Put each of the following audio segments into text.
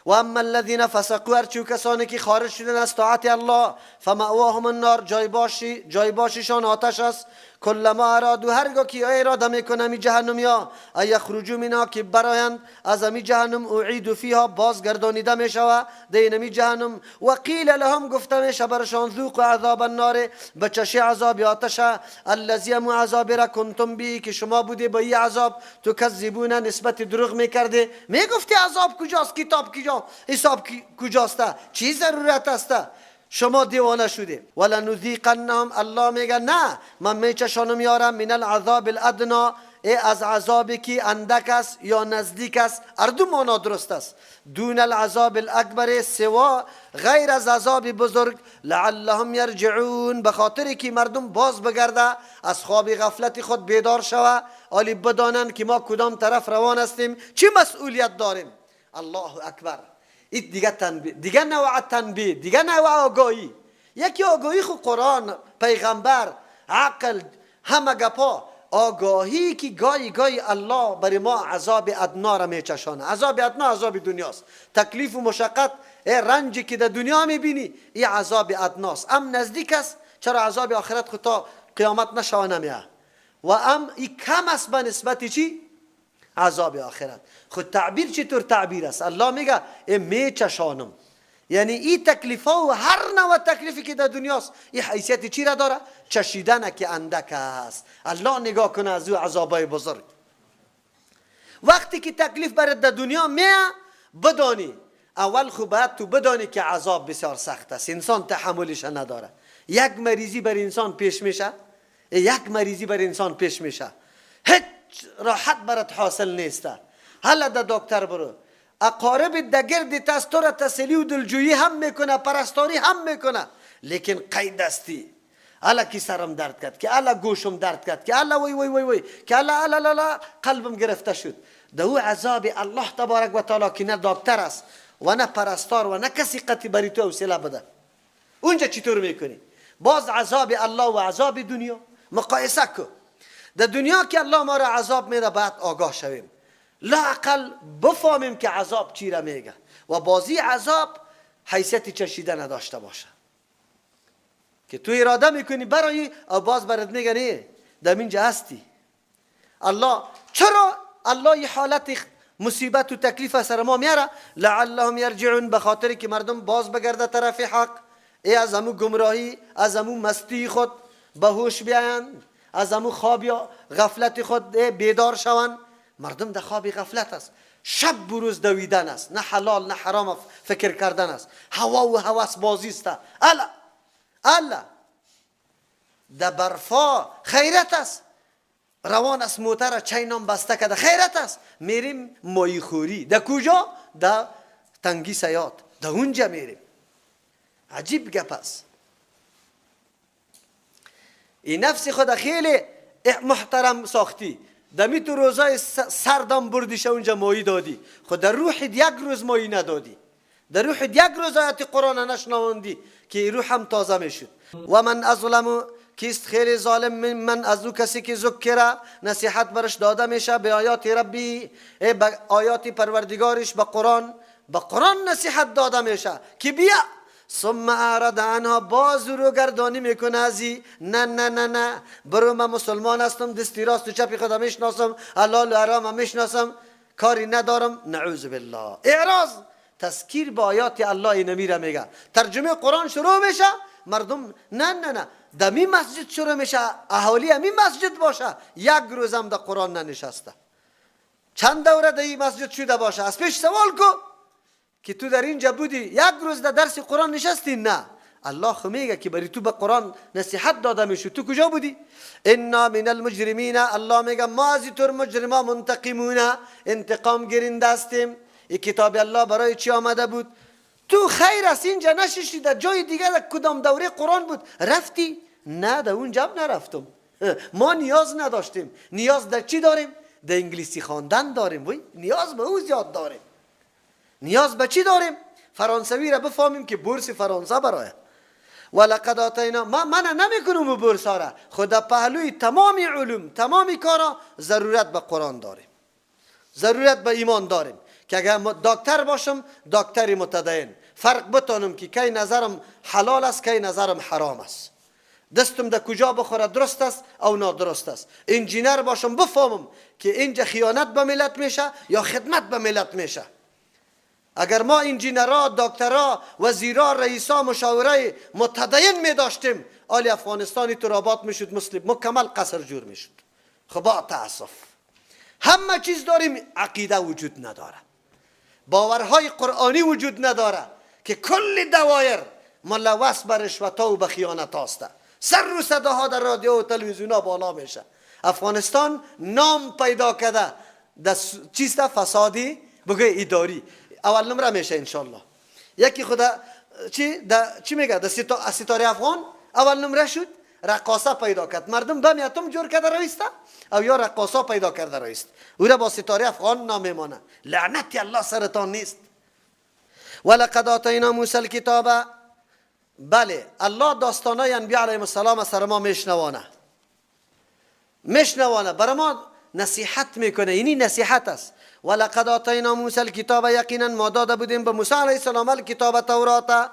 و اما الذین فسقوا، هرچی کسانی که خارج شدن از طاعت الله، فمأواهم النار، جای باششان آتش است. کلما ارادوا، هرگاه که اراده میکنه می جهنمیا، ان یخرجوا منها، که برایند از می جهنم، اعیدوا فیها، بازگردانیده میشوه دین می جهنم. و قیل لهم، گفته میشه برشان، ذوقوا عذاب النار، بچشی عذاب آتش، الذی مو عذاب را کنتم بی، که شما بودی با این عذاب تکذبون، نسبت دروغ میکرده. میگفتی عذاب کجاست، کتاب کجا، حساب کجاست، چی ضرورت است، شما دیوانه شده. ولنذیقنهم، الله میگه نه، من میچشانم یارم، من العذاب الادنا، ای از عذابی که اندک است یا نزدیک است، هر دو معنا درست است. دون العذاب الاکبر، سوا غیر از عذاب بزرگ، لعلهم یرجعون، به خاطر که مردم باز بگرده از خواب غفلت خود بیدار شوه، آلی بدانند که ما کدام طرف روان هستیم، چی مسئولیت داریم. الله اکبر. این دیگه تنبیه، دیگه نوع تنبیه، دیگه نوع آگاهی. یکی آگاهی خو قرآن، پیغمبر، عقل، همه گپا. آگاهی که گاهی گاهی الله برای ما عذاب ادنا را میچشانه. عذاب ادنا عذاب دنیاست، تکلیف و مشقت، رنجی که در دنیا میبینی، این عذاب ادناست. ام نزدیک است، چرا عذاب آخرت خود تا قیامت نشوه نمیه، و ام ای کم است به نسبت چی؟ عذاب آخرت. خود تعبیر چطور تعبیر است؟ الله میگه ای میچشانم، یعنی این تکلیف ها و هر نوع تکلیفی که در دنیاست، این حیثیت چی را داره؟ چشیدن که اندک است. الله نگاه کنه از او عذابای بزرگ. وقتی که تکلیف برات در دنیا میه، بدانی اول خو باید تو بدانی که عذاب بسیار سخت است، انسان تحملش نداره. یک مریضی بر انسان پیش میشه، یک مریضی بر انسان پیش میشه، هیچ راحت برات حاصل نیست. حالا در دکتر برو، اقارب دگرد تو را تسلی و دلجویی هم میکنه، پرستاری هم میکنه، لیکن قید استی. الا کی سرم درد کرد، که الا گوشم درد کرد، که الا وی وی وی وی، که الا الا الا قلبم گرفته شد. ده عذاب الله تبارک و تعالی که نه دکتر است و نه پرستار و نه کسی قطعی بری تو حوصله بده. اونجا چطور میکنی؟ باز عذاب الله و عذاب دنیا مقایسه کو. در دنیا که الله ما را عذاب میده باید آگاه شویم، لااقل بفهمیم که عذاب چی را میگه و بازی عذاب حیثیت چشیده نداشته باشه که تو اراده میکنی برای او باز برات میگه نه در اینجا هستی. الله چرا الله یه حالت مصیبت و تکلیف سر ما میاره؟ لعلهم یرجعون، به خاطر که مردم باز بگرده طرف حق، ای از همو گمراهی، از همو مستی خود به هوش بیاین، از همو خواب یا غفلت خود بیدار شوند. مردم در خواب غفلت است، شب بروز دویدن است، نه حلال نه حرام فکر کردن است، هوا و هوس بازی است. الا الا در برفا خیرت است، روان است موتر چینام بسته کرده خیرت است، میریم ماهی خوری در کجا؟ در تنگی صیاد، در اونجا میریم. عجیب گپ است. این نفس خود خیلی محترم ساختی، دمی تو روزای سردم بردیش اونجا ماهی دادی، خود در روح یک روز ماهی ندادی، در روح یک روز آیت قرآن نشنواندی که روح هم تازه میشد. و من ازلم، کیست خیلی ظالم من از او کسی که ذکره، نصیحت برش داده میشه به آیات ربی، به آیات پروردگارش، به قرآن، به قرآن نصیحت داده میشه که بیا، ثم اعرض عنها، باز رو گردانی میکنه ازی، نه نه نه نه برو من مسلمان هستم، دستی راست و چپی خودم میشناسم، حلال و حرام میشناسم، کاری ندارم. نعوذ بالله. اعراض، تذکیر با آیات الله نمیره. میگه ترجمه قرآن شروع میشه، مردم نه نه نه دمی مسجد شروع میشه، اهالی همی مسجد باشه، یک روزم در قرآن ننشسته، چند دوره در این مسجد شده باشه، از پیش سوال کو که تو در اینجا بودی یک روز در درس قرآن نشستی؟ نه. الله خو میگه که بری تو به قرآن نصیحت داده میشو، تو کجا بودی؟ انا من المجرمین، الله میگه ما از طور مجرما منتقمون، انتقام گیرنده هستیم. این کتاب الله برای چی آمده بود؟ تو خیر است اینجا نششتی، در جای دیگه در کدام دوره قرآن بود رفتی؟ نه در اونجا نرفتم. ما نیاز نداشتیم. نیاز در چی داریم؟ در انگلیسی خواندن داریم. وی نیاز به او زیاد داریم. نیاز به چی داریم؟ فرانسوی را بفهمیم که بورس فرانسه برای. ولقد آتینا، ما من نمیکنم بورس را، خدا پهلوی تمام علوم تمام کارا ضرورت به قرآن داریم، ضرورت به ایمان داریم که اگر دکتر باشم دکتری متدین، فرق بتانم که کی نظرم حلال است کی نظرم حرام است، دستم در کجا بخوره درست است او نادرست است. انجینر باشم بفهمم که اینجا خیانت به ملت میشه یا خدمت به ملت میشه. اگر ما انجینرها، دکترها، وزیرا، رئیسا، مشاوره متدین می داشتیم، آلی افغانستانی ترابات میشد، مثل مکمل قصر جور میشد. خب با تاسف همه چیز داریم، عقیده وجود نداره، باورهای قرآنی وجود نداره که کل دوایر ملوث به رشوت و به خیانت هسته. سر و صداها در رادیو و تلویزیون ها بالا میشه. افغانستان نام پیدا کرده در چیست؟ فسادی بگه اداری اول نمره میشه انشالله. یکی خدا چی دا چی میگه در ستاره افغان اول نمره شد، رقاصه پیدا کرد، مردم بم اتم جور کرده رویسته او یا رقاصه پیدا کرده رویست، او را با ستاره افغان نامیمانه. لعنت الله سرتان نیست. ولقد آتینا موسی الکتاب. بله الله داستانای انبیاء علیهم السلام سر ما میشنوانه، میشنوانه، برای ما نصیحت میکنه. اینی نصیحت است. ولقد آتینا موسی الکتاب، یقینا ما داده بودیم به موسی علیه السلام الکتاب تورات،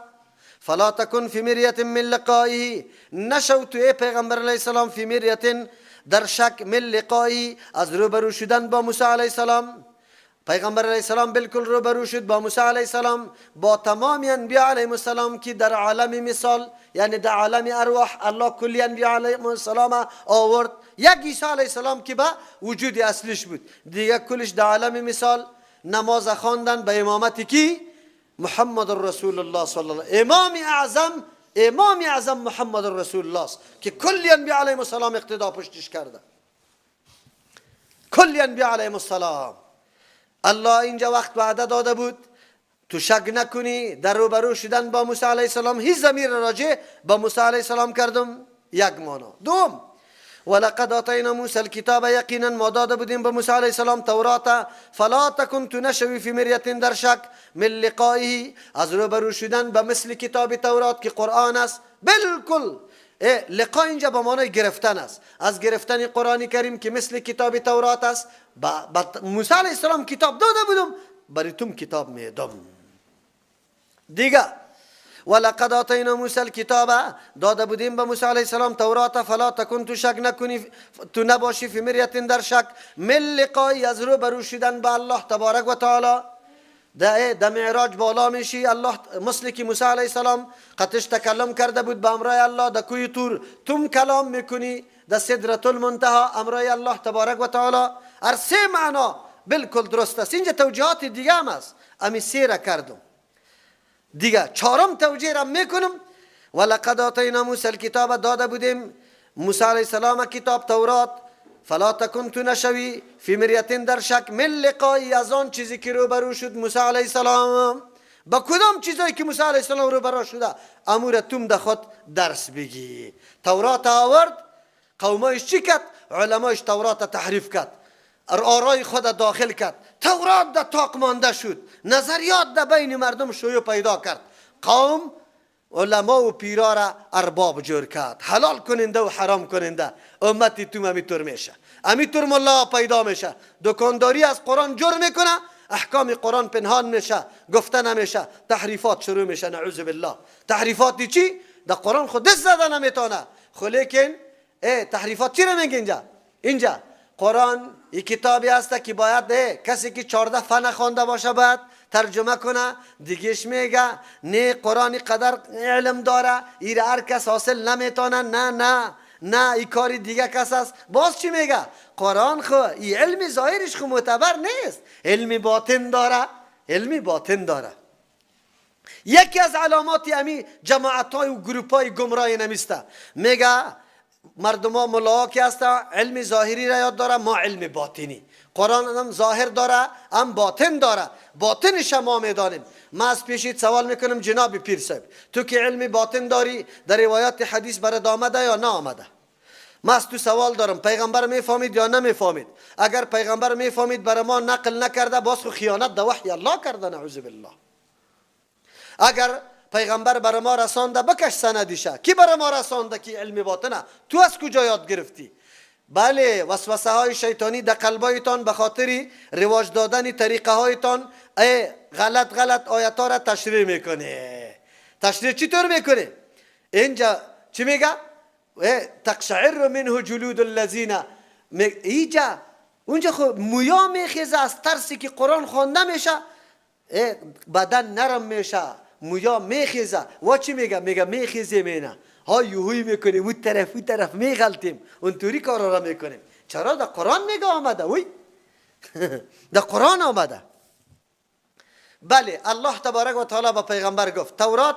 فلا تکن فی مریة من لقائه، نشو تو ای پیغمبر علیه السلام فی مریة در شک من لقائه از روبرو شدن با موسی علیه السلام. پیغمبر علیه السلام بالکل روبرو شد با موسی علیه السلام، با تمام انبیاء علیهم السلام که در عالم مثال یعنی در عالم ارواح الله کلی انبیاء علیهم السلام آورد. یک عیسی علیه السلام که به وجود اصلیش بود، دیگه کلش در عالم مثال نماز خواندن به امامت کی؟ محمد رسول الله صلی الله علیه، امام اعظم، امام اعظم محمد رسول الله است که کلی انبیاء علیهم السلام اقتدا پشتش کرده، کلی انبیاء علیهم السلام. الله اینجا وقت وعده داده بود تو شک نکنی در روبرو شدن با موسی علیه السلام. هیچ ضمیر راجع با موسی علیه السلام کردم یک معنا. دوم ولقد آتینا موسی الکتاب، یقینا ما داده بودیم به موسی علیه السلام تورات، فلا تکن تو نشوی فی مریة در شک من لقائه از روبرو شدن به مثل کتاب تورات که قرآن است. بالکل لقا اینجا به معنای گرفتن است، از گرفتن قرآن کریم که مثل کتاب تورات است. با موسی علیه السلام کتاب داده بودم، برای توم کتاب میدم. دیگه ولقد آتینا موسی الکتاب، داده بودیم به موسی علیه السلام تورات، فلا تکن تو شک نکنی، تو نباشی فی مریة در شک من لقای از روبرو شدن به الله تبارک و تعالی. در معراج بالا میشی، الله مثل که موسی علیه السلام قطش تکلم کرده بود به امرای الله در کوی طور، توم کلام میکنی در سدرة المنتهی امرای الله تبارک و تعالی. هر سه معنا بالکل درست است. اینجا توجیهات دیگه هم است، امی سه را کردم. دیگه چهارم توجیه را میکنم. ولقد آتینا موسی الکتاب، داده بودیم موسی علیه السلام کتاب تورات، فلا تکن تو نشوی فی مریة در شک من لقایی از آن چیزی که روبرو شد موسی علیه السلام. با کدام چیزایی که موسی علیه السلام روبرو شده امور توم ده خود درس بگی. تورات آورد، قومایش چی کرد؟ علمایش تورات تحریف کرد، آرای خود داخل کرد، تورات ده تاق مانده شد، نظریات ده بین مردم شیوع پیدا کرد، قوم علما و پیرا را ارباب جور کرد، حلال کننده و حرام کننده. امتی تو امیطور میشه، امیطور ملا پیدا میشه، دکانداری از قرآن جور میکنه، احکام قرآن پنهان میشه، گفته نمیشه، تحریفات شروع میشه. نعوذ بالله. تحریفات چی؟ در قرآن خود دست زده نمیتونه. خو لیکن تحریفات چی رو میگه اینجا؟ اینجا قرآن یک کتابی است که باید کسی که 14 فن خوانده باشه باید ترجمه کنه. دیگهش میگه نه قرآن قدر علم داره، ایره هر کس حاصل نمیتونه، نه نه نه ای کاری دیگه کس است. باز چی میگه؟ قرآن خو ای علم ظاهرش خو معتبر نیست، علم باطن داره، علم باطن داره. یکی از علامات امی جماعت های و گروپ های گمراه نمیسته، میگه مردم ها ملاها که هست علم ظاهری را یاد داره، ما علم باطنی. قرآن هم ظاهر داره هم باطن داره، باطنش ما میدانیم. ما از پیشیت سوال میکنم جناب پیر صاحب، تو که علم باطن داری در روایات حدیث برات آمده یا نه آمده؟ ما از تو سوال دارم، پیغمبر میفهمید یا نمیفهمید؟ اگر پیغمبر میفهمید برای ما نقل نکرده، باز خو خیانت در وحی الله کرده، نعوذ بالله. اگر پیغمبر برای ما رسانده، بکش سندیشه، کی برای ما رسانده که علم باطنه؟ تو از کجا یاد گرفتی؟ بله، وسوسه های شیطانی در قلبایتان به خاطر رواج دادن طریقه هایتان ای غلط غلط آیت ها را تشریح میکنه. تشریح چطور میکنه؟ اینجا چی میگه؟ تقشعر منه جلود الذین. اینجا اونجا خب مویا میخیزه از ترسی که قرآن خوانده میشه، بدن نرم میشه، مویا میخیزه. و چی میگه؟ میگه میخیزه مینه ها یوهی میکنیم، اون طرف اون طرف میغلطیم، اونطوری کارا را میکنیم. چرا؟ در قرآن میگه آمده. وی در قرآن آمده. بله، الله تبارک و تعالی به پیغمبر گفت تورات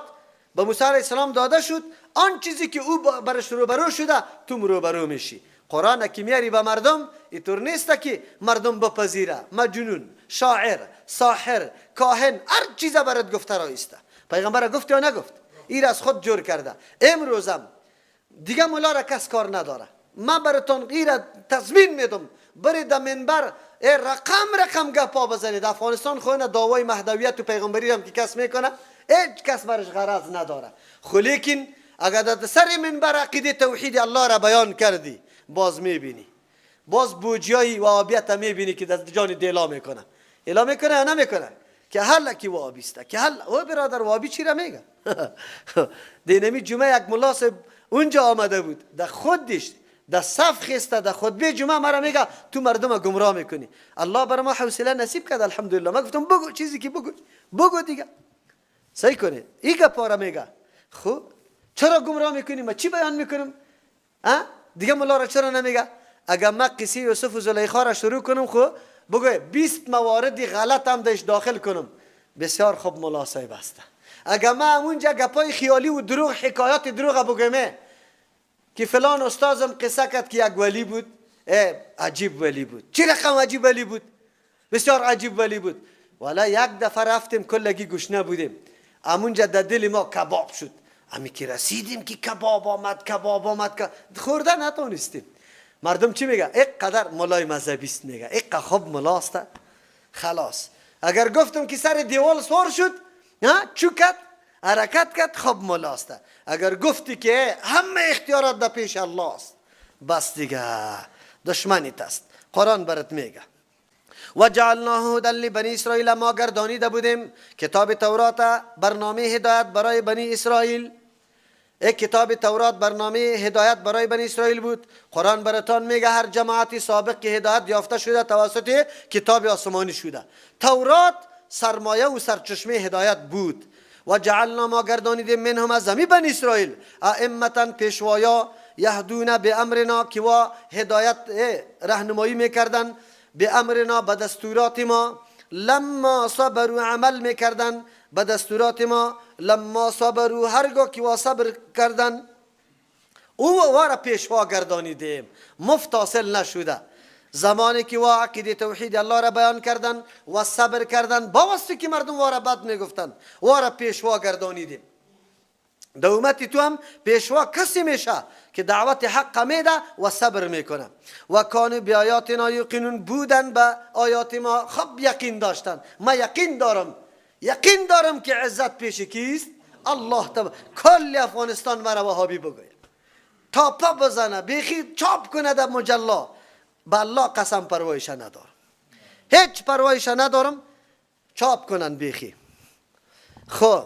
به موسی علیه السلام داده شد، آن چیزی که او برش روبرو شده تو روبرو میشی. قرآن که میاری به مردم اینطور نیست که مردم بپذیره. مجنون، شاعر، ساحر، کاهن، هر چیز برات گفته را ایسته. پیغمبر گفت یا نگفت؟ این از خود جور کرده. امروزم دیگه مولا را کس کار نداره. من براتون این را تضمین میدم، برید در منبر رقم رقم گپا بزنید. افغانستان خو نه دعوای مهدویت و پیغمبری هم که کس میکنه، هیچ کس برش غرض نداره. خو لیکن اگر در سر منبر عقیده توحید الله را بیان کردی، باز میبینی، باز بوجیای وهابیت میبینی که در جان دیلا میکنه. اعلام میکنه یا نمیکنه؟ که هر کی وهابیسته، که هر او برادر وهابی چی را میگه؟ دینمی جمعه یک ملا اونجا آمده بود، در خودش در صف خسته، در خطبه جمعه مرا میگه تو مردم گمراه میکنی. الله بر ما حوصله نصیب کرد الحمدلله. ما گفتم بگو چیزی که بگو، بگو دیگه، صحیح کنه. این گپا میگه. خب چرا گمراه میکنی؟ ما چی بیان میکنم؟ دیگه ملا را چرا نمیگه؟ اگر ما قصه یوسف و زلیخا را شروع کنم، خب بگو 20 موارد غلط هم دش داخل کنم، بسیار خوب ملا صاحب است. اگر ما اونجا گپای خیالی و دروغ، حکایات دروغ بگم که فلان استادم قصه کرد که یک ولی بود، عجیب ولی بود، چی رقم عجیب ولی بود، بسیار عجیب ولی بود. والا یک دفعه رفتیم کلگی گشنه بودیم، همونجا در دل ما کباب شد. همی که رسیدیم که کباب آمد، کباب آمد، خورده نتونستیم. مردم چی میگه؟ اینقدر ملای مذهبیست میگه، اینقدر خوب ملاست. خلاص اگر گفتم که سر دیوال سوار شد، چوکت حرکت کرد، خوب ملاست. اگر گفتی که همه اختیارات در پیش الله است، بس دیگه دشمنیت است. قرآن برات میگه و جعلناه هدی لبنی اسرائیل. ما گردانیده بودیم کتاب تورات برنامه هدایت برای بنی اسرائیل. یک کتاب تورات برنامه هدایت برای بنی اسرائیل بود. قرآن براتان میگه هر جماعتی سابق که هدایت یافته شده توسط کتاب آسمانی شده. تورات سرمایه و سرچشمه هدایت بود. و جعلنا ما گردانیدیم منهم از زمین بنی اسرائیل ائمه پیشوایا یهدون به امرنا که وا هدایت رهنمایی میکردن، به امرنا به دستورات ما، لما صبروا عمل میکردن به دستورات ما، لما صبروا هرگاه که وا صبر کردن او وارا پیشوا گردانیدیم، مفت حاصل نشده. زمانی که وا عقیده توحید الله را بیان کردن و صبر کردن، با واسطه که مردم وارا بد میگفتن، وارا پیشوا گردانیدیم. در امت تو هم پیشوا کسی میشه که دعوت حق میده و صبر میکنه. و کانوا بیایاتنا یوقنون، بودن به آیات ما خب یقین داشتن. ما یقین دارم، یقین دارم که عزت پیش کیست؟ الله تبارک. کل افغانستان مرا وهابی بگوید، تا پا بزنه، بیخی چاپ کنه در مجلا، به الله قسم پروایش ندارم، هیچ پروایش ندارم، چاپ کنن بیخی. خب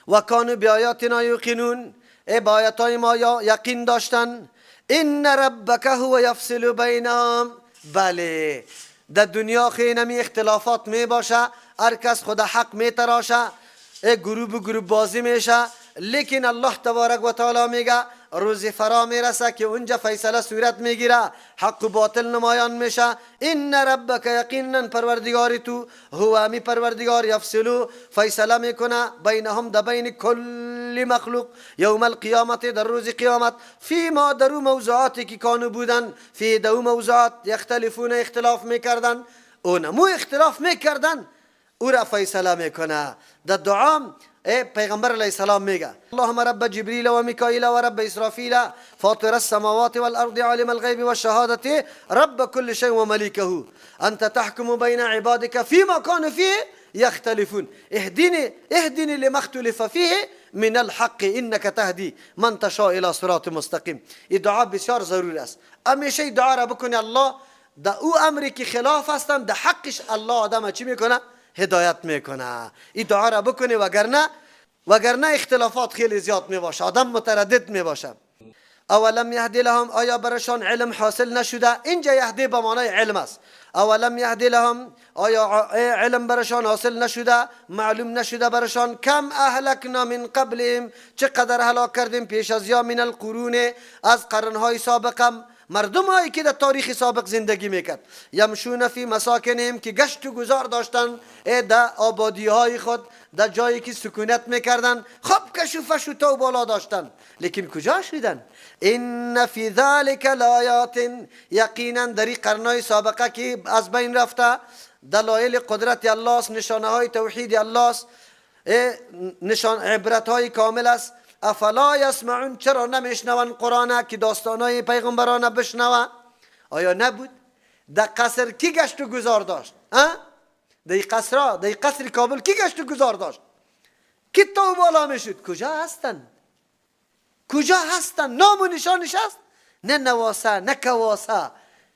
و کانوا بیایاتنا یوقنون، ای با آیاتای ما یقین داشتن. ان ربک هو یفصل بینهم. بله در دنیا خیلی اختلافات می باشه، هر کس خود حق می تراشه، گروه گروه بازی میشه، لیکن الله تبارک و تعالی میگه روز فرا میرسه که اونجا فیصله صورت میگیره، حق و باطل نمایان میشه. ان ربک یقینا پروردگار تو، هو می پروردگار، یفصلو فیصله میکنه بینهم در بین کل مخلوق یوم القیامت در روز قیامت، فی ما در موضوعاتی که کانو بودن، فی در موضوعات یختلفون اختلاف میکردن، اونمو اختلاف میکردن او را فیصله میکنه. در دعا پیغمبر علیه السلام میگه اللهم رب جبریل و میکائیل و رب اسرافیل فاطر السماوات والارض عالم الغیب والشهادة رب كل شيء ومليكه انت تحكم بين عبادك فيما كانوا فيه یختلفون اهدنی لما اختلف فیه من الحق انک تهدی من تشاء الى صراط مستقیم. این دعا بسیار ضرور است. همیشه دعا را بکنی الله در او امری که خلاف هستند در حقش الله آدم چی میکنه؟ هدایت میکنه. این دعا را بکنی، وگرنه اختلافات خیلی زیاد میباشه، آدم متردد میباشه. اولم یهدی لهم، آیا برشان علم حاصل نشده؟ اینجا یهدی به معنای علم است. اولم یهدی لهم، آیا علم برشان حاصل نشده، معلوم نشده برشان؟ کم اهلکنا من قبلهم، چقدر هلاک کردیم پیش از یا من القرون، از قرنهای سابقم، مردم هایی که در تاریخ سابق زندگی میکرد. یمشون فی مساکنهم، که گشت و گذار داشتن در آبادی های خود، در جایی که سکونت میکردن، خب کش و فش و تو بالا داشتن، لیکن کجا شدن؟ ان فی ذلک لآیات، یقینا در این قرنهای سابقه که از بین رفته دلایل قدرت الله است، نشانه های توحید الله است، نشان عبرت های کامل است. افلا یسمعون، چرا نمیشنون قرآن که داستانهای پیغمبران بشنوه؟ آیا نبود؟ در قصر کی گشت و گذار داشت؟ در قصر، در قصر کابل کی گشت و گذار داشت؟ کی تو بالا میشد؟ کجا هستن؟ کجا هستن؟ نام و نشانش هست؟ نه نواسه، نه کواسه،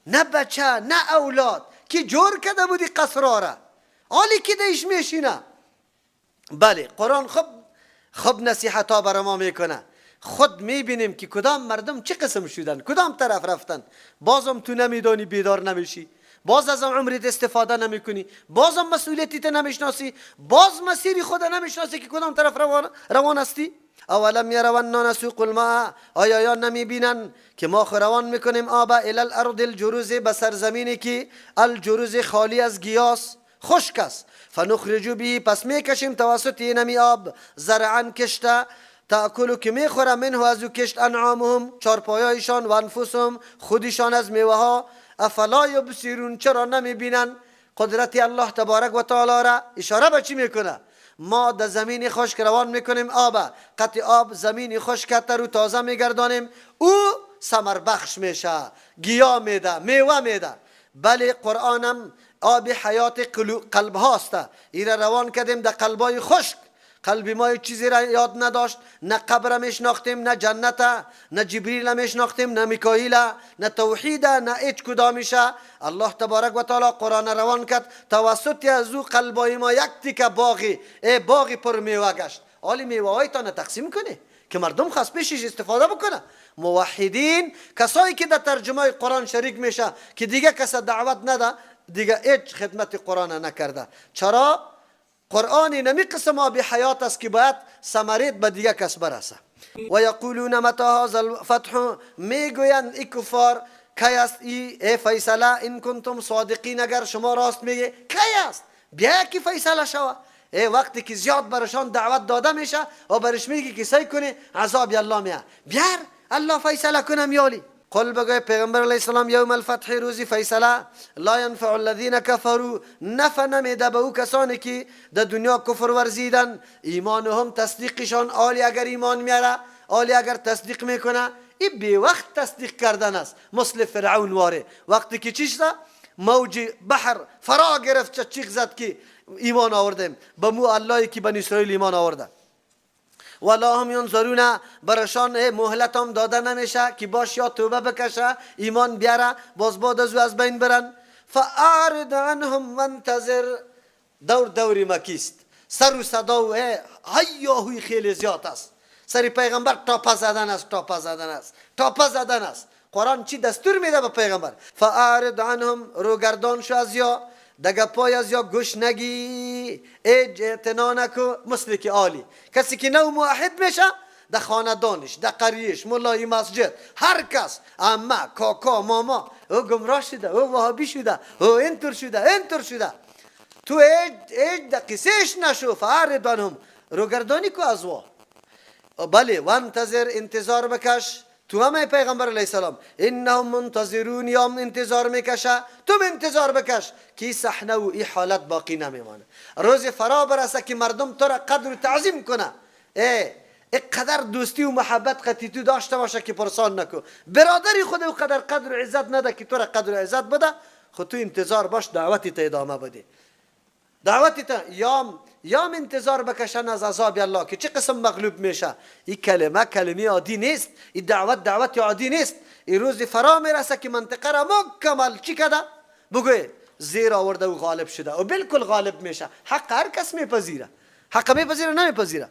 نه بچه، نه اولاد. کی جور کرده بودی قصرها را؟ حالی کی دیش میشینه؟ بله، قرآن خب نصیحت ها برای ما میکنه. خود میبینیم که کدام مردم چه قسم شدن، کدام طرف رفتن. بازم تو نمیدانی، بیدار نمیشی، باز از عمرت استفاده نمیکنی، بازم مسئولیتت نمیشناسی، باز مسیر خود نمیشناسی که کدام طرف روان هستی. اولم یروا انا نسوق الماء، آیا یا نمیبینن که ما روان میکنیم آب الی الارض الجروز، به سرزمینی که الجروز خالی از گیاس، خشک است. فنخرج به، پس میکشیم توسط اینمی آب زرعا، کشته، تأکل که میخوره منه از او کشت انعامهم، چارپایایشان، و انفسهم، خودشان از میوه ها. افلا یبصرون، چرا نمیبینن قدرت الله تبارک و تعالی را؟ اشاره به چی میکنه؟ ما در زمین خشک روان میکنیم آب، قطع آب زمین خشک تر و تازه میگردانیم، او ثمر بخش میشه، گیاه میده، میوه میده. بله، قرآنم آب حیات قلب هاست. ایره روان کردیم در قلبای خشک. قلب ما چیزی را یاد نداشت، نه قبر میشناختیم، نه جنت، نه جبریل میشناختیم، نه میکائیل، نه توحید، نه هیچ کدامشه. الله تبارک و تعالی قرآن روان کرد توسط از او قلبای ما یک تیکه باغی، ای باغی پر میوه گشت. حالی میوه های تانه تقسیم کنه که مردم خواست پیشش استفاده بکنه. موحدین کسایی که در ترجمه قرآن شریک میشه که دیگه کس دعوت نده، دیگه هیچ خدمت قرآن نکرده. چرا؟ قرآن نمی قسم آب حیات است که باید ثمرت به دیگه کس برسه. و یقولون متى هذا الفتح، میگویند ای کفار کی است ای فیصله؟ ان کنتم صادقین، اگر شما راست میگه کی است؟ بیا که فیصله شوه. ای وقتی که زیاد برشان دعوت داده میشه و برش میگه که سعی کنه عذاب الله میاد، بیار الله فیصله کنم یالی. قل، بگوی پیغمبر علیه السلام، یوم الفتح، روزی فیصله، لا ینفع الذین کفروا، نفع نمیده به او کسانی که در دنیا کفر ورزیدن، ایمانهم، تصدیقشان. آلی اگر ایمان میاره، آلی اگر تصدیق میکنه، این بی وقت تصدیق کردن است. مثل فرعون واره، وقتی که چی شده؟ موج بحر فرا گرفت، چیغ زد که ایمان آوردیم به مو اللهی که بنی اسرائیل ایمان آورده. ولا هم ینظرون، برشان مهلت هم داده نمیشه که باش یا توبه بکشه ایمان بیاره، باز بعد از از بین برن. فاعرض عنهم وانتظر، دور دوری مکیست، سر و صدا و هیاهوی خیلی زیاد است. سر پیغمبر تاپه زدن است، تاپه زدن است، تاپه زدن است. قرآن چی دستور میده به پیغمبر؟ فاعرض عنهم، روگردان شو از یا دگه پای از یا گوش نگی، ایج اعتنا نکو. مثل که عالی کسی که نو موحد میشه در خاندانش، در قریش، ملای مسجد، هر کس، عمه، کاکا، ماما، او گمراه شده، او وهابی شده، او اینطور شده، اینطور شده، تو ایج دقیسش نشو. فاعرض عنهم، روگردانی کو از وا. بله، وانتظر، انتظار بکش تو همه پیغمبر علیه السلام. انهم منتظرون، یام انتظار میکشه، تو انتظار بکش که صحنه و ای حالت باقی نمیمانه. روز فرا برسه که مردم تو را قدر و تعظیم کنه، ای قدر دوستی و محبت قطی تو داشته باشه که پرسان نکو. برادری خود او قدر قدر و عزت نده که تو را قدر و عزت بده. خود تو انتظار باش، دعوتی تا ادامه بده. دعوت تا یام انتظار بکشن از عذاب الله که چه قسم مغلوب میشه. این کلمه کلمه عادی نیست، این دعوت دعوت عادی نیست. این روز فرا میرسه که منطقه را مکمل چی کده؟ بگوی زیر آورده و غالب شده و بالکل غالب میشه. حق هر کس میپذیره، حق میپذیره نمیپذیره.